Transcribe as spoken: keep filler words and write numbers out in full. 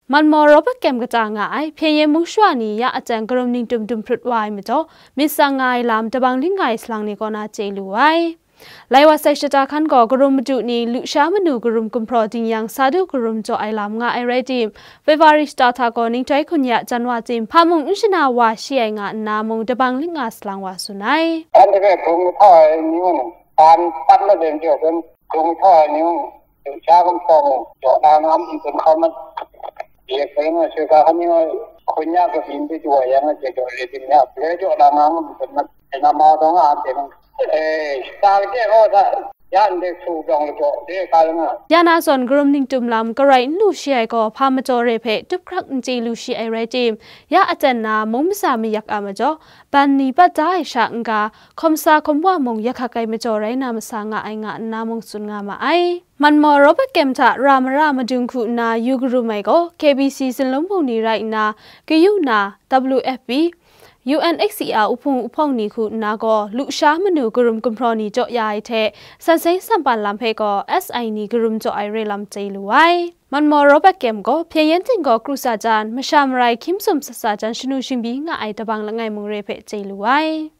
Manmaw Robert Kyaem kata nga ai Hpyen Yen mung shawa ni ya aten karum ningtum dum hprut wa ai majaw, myit tsang nga ai lam dabang ling nga ai salang ni kaw na chye lu ai. Lai wa sai shata hkan gaw karum madu ni lusha manu karum gumhpraw dingyang sa du karum jaw ai lam nga ai rai tim, February shata hta gaw ninghtoi hkun ya jan wa tim hpa mung n shana wa shi ai nga nna mung dabang ling nga salang wa tsun ai. อันที่เป็นกรุงเท่าไหร่นี่มันการปั้นมาเป็นเดียวกันกรุงเท่าไหร่นี่มันถึงช้ากันฟองเจาะนางน้ำอีกเป็นเขามันเรียกไปเมื่อเช้าเขานี่คนยากก็บินไปจ่วยยังเจาะเลยบินเนี่ยเพื่อเจาะนางน้ำมันเป็นมันเป็นน้ำมาต้องอ่านเป็นเอ้ยตาแก้ก็ถ้าย่านเด็กถูกดองเจาะเด็กการเงิน Ya na zawn karum ningtum lam karai n lu shi ai gaw hpa majaw re hpe tup hkrak n chye lu shi ai rai tim, ya aten na mung masa mayak a majaw, ban ni bat da ai sha n-ga, hkawm sa hkawm wa mung yak hkak ai majaw rai na masa nga ai nga nna mung tsun nga ma ai. Manmaw Robert Kyaem hta ra mara madung hku nna yu karum ai gaw K B C Zinlung Bungli rai nna, kayu na W F P, U N H C R uhpung uhpawng ni hku nna gaw lusha manu karum gumhpraw ni jaw ya ai hte san seng san pan lam hpe gaw S I ni karum jaw ai re lam chye lu ai. Manmaw Robert Kyaem gaw Hpyen Yen ting gaw kru sa jan, masha marai hkyim sum sat sa jan shanu shingbyi nga ai dabang langai mung re hpe chye lu ai.